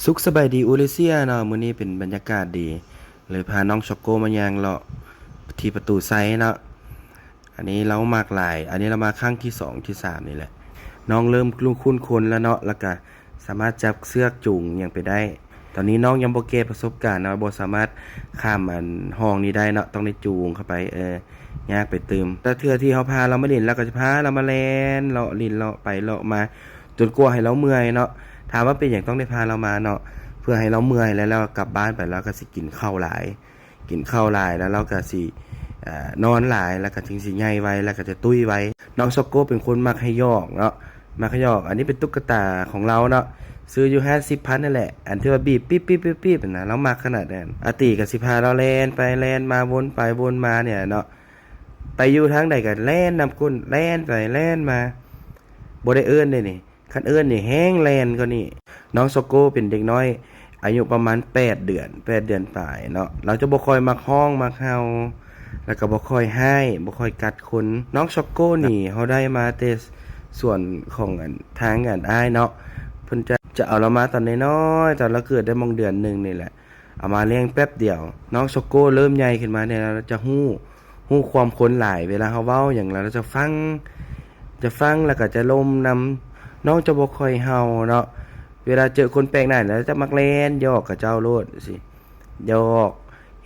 ສຸກສະບາຍດີອູລິເຊຍເນາະ, ມື້ນີ້ເປັນບັນຍາກາດດີ ເລີຍພານ້ອງຊັອກໂກມາຍ່າງເລາະທີ່ປະຕູໄຊເນາະ. ອັນນີ້ລາວມັກຫຼາຍ, ອັນນີ້ລາວມາຄັ້ງທີສອງ ທີສາມນີ້ແຫຼະ. ນ້ອງເລີ່ມຄຸ້ນຄົນແລ້ວເນາະ, ແລ້ວກະສາມາດຈັບເຊືອກຈູງຫຍັງໄປໄດ້. ຕອນນີ້ນ້ອງຍັງບໍ່ແກ່ປະສົບການເນາະ, ບໍ່ສາມາດຂ້າມອັນຮ່ອງນີ້ໄດ້ເນາະ, ຕ້ອງໄດ້ຈູງເຂົ້າໄປ, ເອີ ຍາກໄປຕື່ມ. ແຕ່ເທື່ອທີ່ເຮົາພາລາວມາຫຼິ້ນ, ລາວກໍຈະພາລາວມາແລ່ນເລາະ, ຫຼິ້ນເລາະໄປເລາະມາ ຈົນກວ່າໃຫ້ລາວເມື່ອຍເນາະ. ຖາມວ່າເປັນຫຍັງຕ້ອງໄດ້ພາລາວມາເນາະ? ເພື່ອໃຫ້ລາວເມື່ອຍ ແລ້ວລາວກັບບ້ານໄປ ລາວກໍຊິກິນເຂົ້າຫຼາຍ, ກິນເຂົ້າຫຼາຍ ແລ້ວລາວກໍຊິ ເອີ ນອນຫຼາຍ ແລ້ວກໍເຖິງຊິໃຫຍ່ໄວ ແລ້ວກໍຈະຕຸ້ຍໄວ. ນ້ອງຊັອກໂກເປັນຄົນມັກໃຫ້ຢອກເນາະ, ມັກໃຫ້ຢອກ. ອັນນີ້ເປັນຕຸກກະຕາຂອງລາວເນາະ, ຊື້ຢູ່ຮ້ານສິບພັນນັ້ນແຫຼະ, ອັນທີ່ວ່າບີບ ປີບໆໆໆ ຫັ້ນນະ, ລາວມັກຂະໜາດນັ້ນ. ອາຕີກໍຊິພາລາວແລ່ນໄປແລ່ນມາ ວົນໄປວົນມານີ້ແຫຼະເນາະ, ໄປຢູ່ທາງໃດກໍແລ່ນນຳກົ້ນ ແລ່ນໄປແລ່ນມາ, ບໍ່ໄດ້ເອີ້ນເດ້ນີ້. ຄັນເອີ້ນນີ້ແຮງແລ່ນກວ່ານີ້. ນ້ອງຊັອກໂກເປັນເດັກນ້ອຍອາຍຸປະມານແປດເດືອນ, ແປດເດືອນປາຍເນາະ. ລາວຈະບໍ່ຄ່ອຍມັກຮ້ອງມັກເຫົ່າ, ແລ້ວກໍບໍ່ຄ່ອຍຮ້າຍ, ບໍ່ຄ່ອຍກັດຄົນ. ນ້ອງຊັອກໂກນີ້ເຮົາໄດ້ມາແຕ່ສວນຂອງອັນ ທາງອັນອ້າຍເນາະ, ເພິ່ນຈະ ຈະເອົາລາວມາຕອນນ້ອຍໆ, ຕອນລາວເກີດໄດ້ໝ່ອງເດືອນໜຶ່ງນີ້ແຫຼະ. ເອົາມາລ້ຽງແປັບດຽວ, ນ້ອງຊັອກໂກເລີ່ມໃຫຍ່ຂຶ້ນມານີ້ ລາວຈະຮູ້ ຮູ້ຄວາມຄົນຫຼາຍ. ເວລາເຮົາເວົ້າຫຍັງ ລາວຈະຟັງ ຈະຟັງ ແລ້ວກໍຈະລົມນຳ. ນ້ອງຈະບໍ່ຄ່ອຍເຫົ່າເນາະ, ເວລາເຈີຄົນແປກໜ້າ ລາວຈະມັກແລ່ນຢອກເຂົາເຈົ້າໂລດຊີ້ ຢອກ.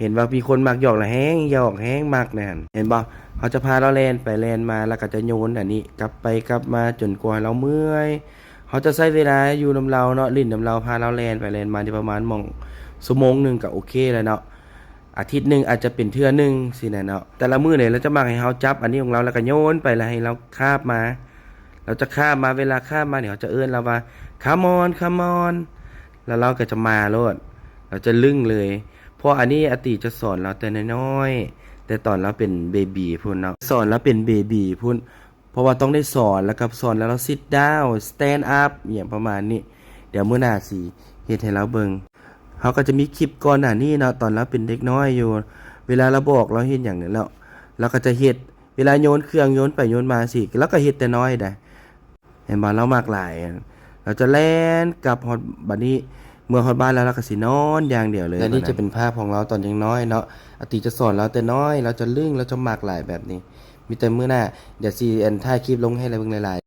ເຫັນວ່າມີຄົນມັກຢອກ ລະແຮງຢອກ ແຮງມັກນັ້ນ ເຫັນບໍ່? ເຮົາຈະພາລາວແລ່ນໄປແລ່ນມາ ແລ້ວກໍຈະໂຍນອັນນີ້ກັບໄປກັບມາ ຈົນກວ່າລາວເມື່ອຍ. ເຮົາຈະໃຊ້ເວລາຢູ່ນຳລາວເນາະ, ຫຼິ້ນນຳລາວ, ພາລາວແລ່ນໄປແລ່ນມານີ້ປະມານໝ່ອງຊົ່ວໂມງໜຶ່ງກໍໂອເຄແລ້ວເນາະ. ອາທິດໜຶ່ງອາດຈະເປັນເທື່ອໜຶ່ງຊີ້ນະເນາະ. ແຕ່ລະມື້ນີ້ລາວຈະມັກໃຫ້ເຮົາຈັບອັນນີ້ຂອງລາວ ແລ້ວກໍໂຍນໄປ ແລ້ວໃຫ້ລາວຄາບມາ. ລາວຈະຄາບມາ, ເວລາຄາບມານີ້ ເຮົາຈະເອີ້ນລາວວ່າ ຄຳອອນ ຄຳອອນ ແລ້ວລາວກໍຈະມາໂລດ, ລາວຈະລຶ້ງເລີຍ. ເພາະອັນນີ້ອາຕີຈະສອນລາວແຕ່ນ້ອຍໆ, ແຕ່ຕອນລາວເປັນເບບີພຸ້ນເນາະ, ສອນລາວເປັນເບບີພຸ້ນ. ເພາະວ່າຕ້ອງໄດ້ສອນ ແລ້ວກໍສອນແລ້ວລາວຊິດດາວ ສະແຕນອັບ ອີ່ຫຍັງປະມານນີ້. ດຽວມື້ໜ້າຊິເຮັດໃຫ້ລາວເບິ່ງ. ເຮົາກໍຈະມີຄລິບກ່ອນໜ້ານີ້ເນາະ, ຕອນລາວເປັນເດັກນ້ອຍຢູ່, ເວລາລາວບອກລາວເຮັດຫຍັງນີ້ແຫຼະ, ລາວກໍຈະເຮັດ. ເວລາໂຍນເຄື່ອງ ໂຍນໄປໂຍນມາຊີ້ ລາວກໍເຮັດແຕ່ນ້ອຍໃດ. ເຫັນບໍ່? ລາວມັກຫຼາຍ. ລາວຈະແລ່ນກັບຮອດ ບັດນີ້ເມືອຮອດບ້ານແລ້ວ ລາວກໍຊິນອນຢ່າງດຽວເລີຍ. ແລະນີ້ຈະເປັນພາບຂອງລາວຕອນຍັງນ້ອຍເນາະ, ອາຕີຈະສອນລາວແຕ່ນ້ອຍ, ລາວຈະລຶ້ງ, ລາວຈະມັກຫຼາຍແບບນີ້. ມີແຕ່ມື້ໜ້າ ດຽວຊິ ອັນ ຖ່າຍຄລິບລົງໃຫ້ລາວເບິ່ງຫຼາຍ